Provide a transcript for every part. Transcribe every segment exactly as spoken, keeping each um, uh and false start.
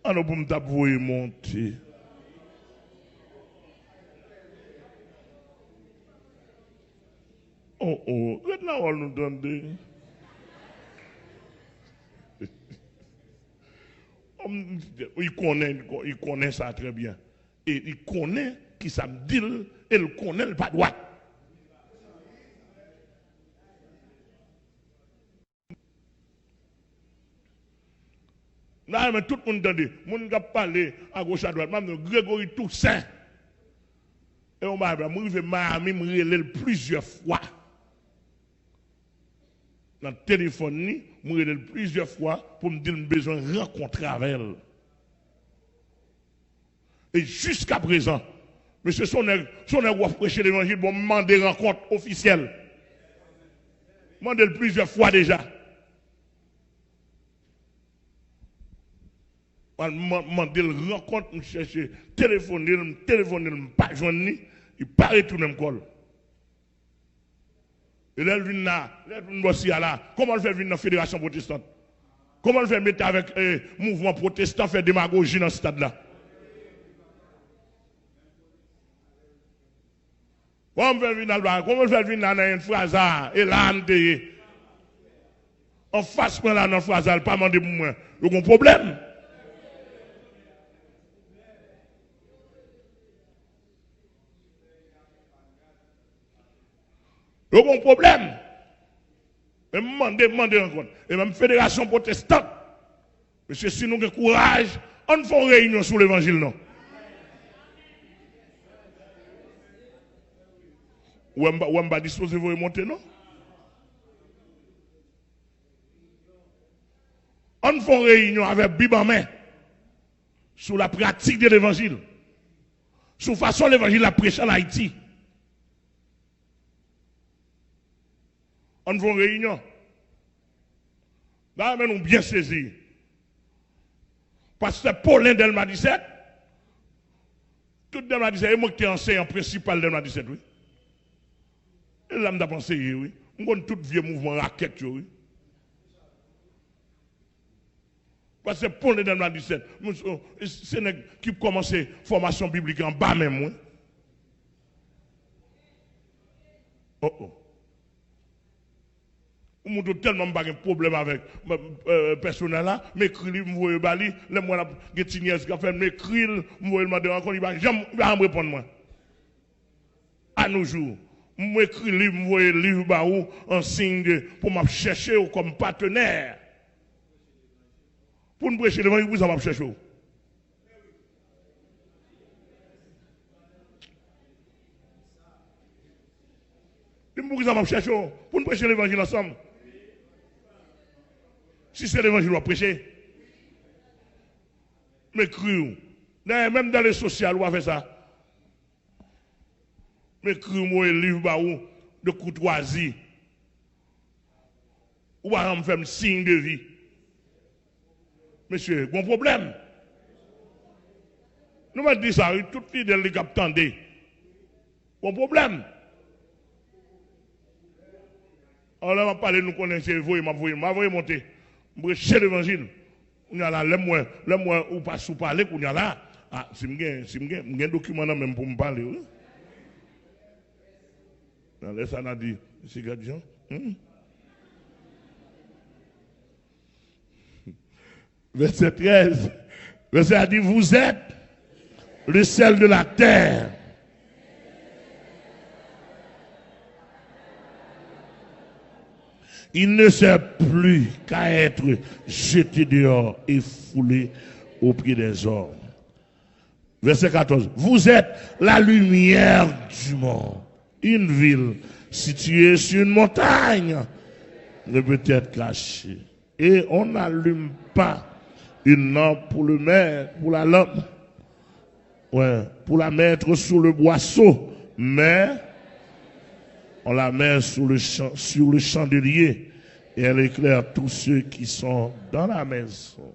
An non, pou m t ap voye monte. Oh, oh, ret nan wòl nou tande. Li konnen, li konnen sa trè byen. E li konnen ki sa m di l, e l konnen l pa dwat. M ta renmen tout moun tande. Moun k ap pale agoch adwat. M ap di nou, Gregory Toussaint. E yon bagay, m rive Miami, m rele l plizyè fwa. Nan telefòn li, m rele l plizyè fwa pou m di l m bezwen rankontre avè l. E jiskaprezan, mesye, se yon nèg, se yon nèg w ap preche levanjil, bon, m mande rankont ofisyèl. M mande l plizyè fwa deja. M al man- mande l rankont, m chèche telefone l, m telefone l, m pa jwenn li, li pa retounen m kò l. E lè l vin la, lè l vin bò si a la, kòman l fè vin nan Federasyon Pwotestan? Kòman l fè mete avèk eh, mouvman pwotestan, fè demagoji nan stad la? Kòman l fè vin al ba, kòman l fè vin la nan yon fraza, e la a n te ye? Anfas mwen la nan fraza, l pa mande pou mwen. Yo gon pwoblèm. Yo gon pwoblèm. Men m mande, m mande rankont. E menm Federasyon Pwotestan. Mesye, si nou gen kouraj, ann fè yon reyinyon sou levanjil non. Ou wè m pa, ou wè m pa dispoze voye monte non. Ann fè yon reyinyon avè Bib an men sou la pratique de l'évangile, sou fason levanjil la preche an Ayiti. Ann fè yon reyinyon. Ba men nou byen sezi. Pastè Paulin Dèlma disèt, tout Dèlma disèt, e mwen ki te anseyan prensipal Dèlma disèt, wi. E la m t ap anseye, wi. M konn tout vye mouvman rakèt yo, wi. Pastè Paulin Dèlma disèt, se nèg ki kòmanse fòmasyon biblik anba men mwen. Oh, oh. Ou montre w tèlman m pa gen pwoblèm avèk pèsonèl la, m ekri li, m voye ba li, lè m wè l ap gen ti nyès k ap fè, m ekri l, m voye l mande rankont, li pa janm, li pa janm reponn mwen. Anoujour, m ekri liv, m voye liv ba ou an siy de pou m ap chèche w kòm patenè pou n preche levanjil, poukisa m ap chèche w? Di m poukisa m ap chèche w pou n preche levanjil ansanm. Si se levanjil w ap preche, m ekri w. Dayè, menm dan le sosyal, ou pa fè sa. M ekri w, m voye liv ba ou de koutwazi. Ou pa janm fè m siy de vi. Mesye, gon pwoblèm. Nou mèt di sa, wi, tout fidèl li k ap tande. Gon pwoblèm. Alò, lè m ap pale, nou konnen se voye m ap voye, m pa voye monte. M preche levanjil. Kounye a la, lè m wè, lè m wè ou pa sou pale, kounye a la, a, si m gen, si m gen, m gen dokiman nan men m pou m pale, wi. Nan lè sa, n a di, mesye, gad jan. Hmm? Vèsè trèz. Vèsè a di, vous êtes le sel de la terre. Il ne sert plus qu'à être jeté dehors et foulé aux pieds des hommes. Verset quatorze. Vous êtes la lumière du monde. Une ville située sur une montagne ne peut être cachée. Et on n'allume pas une lampe pour le mettre, pour la lampe, ouais, pour la mettre sous le boisseau, mais on la met sous le chan-, sur le chandelier, et elle éclaire tous ceux qui sont dans la maison.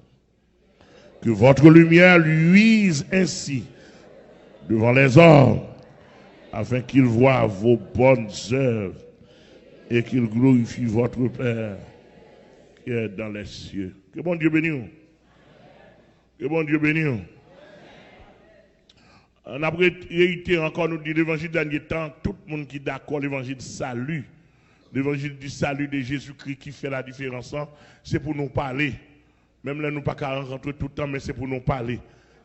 Que votre lumière luise ainsi devant les hommes, afin qu'ils voient vos bonnes œuvres et qu'ils glorifient votre Père qui est dans les cieux. Que Bondye beni w. Ke Bondye beni w. N ap re- reyitere ankò, nou di levanjil dènye tan, tout moun ki dakò levanjil sali, levanjil di sali de Jezikri ki fè ladiferans lan, se pou nou pale. Menm lè nou pa ka rankontre tout tan, men se pou nou pale.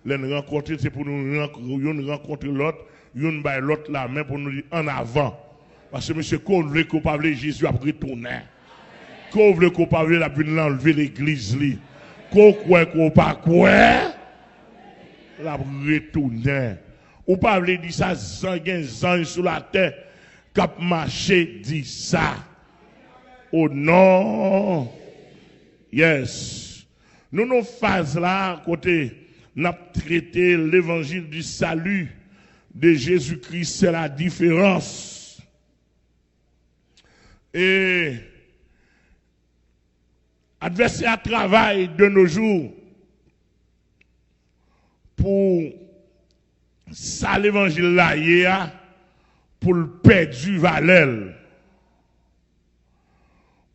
Lè n rankontre, se pou nou rank- youn rankontre lòt, youn bay lòt lamen pou nou di ann avan. Paske mesye, ke w vle, ke w pa vle, Jezi ap retounen. Ke w vle, ke w pa vle, l ap vin anlve legliz li. Ke w kwè, ke w pa kwè, l ap retounen. Ou pa vle di sa, zan- gen zanj sou latè k ap mache di sa. O non. Yes. Nou nan faz la kote n ap trete levanjil di sali de Jezikri, se la diferans. E advèsè a travay de nos jours pou sa levanjil la ye a, pou l pèdi valè l.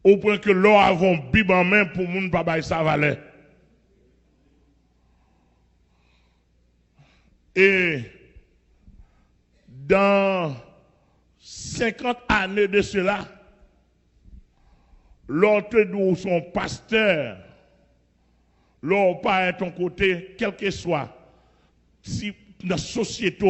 Ou pran ke lè w avè yon Bib an men pou moun pa bay sa valè. E dans senkant ane de sela, lè w te di w se yon pastè, lè w parèt yon kote, kèlkeswa, si nan sosyete w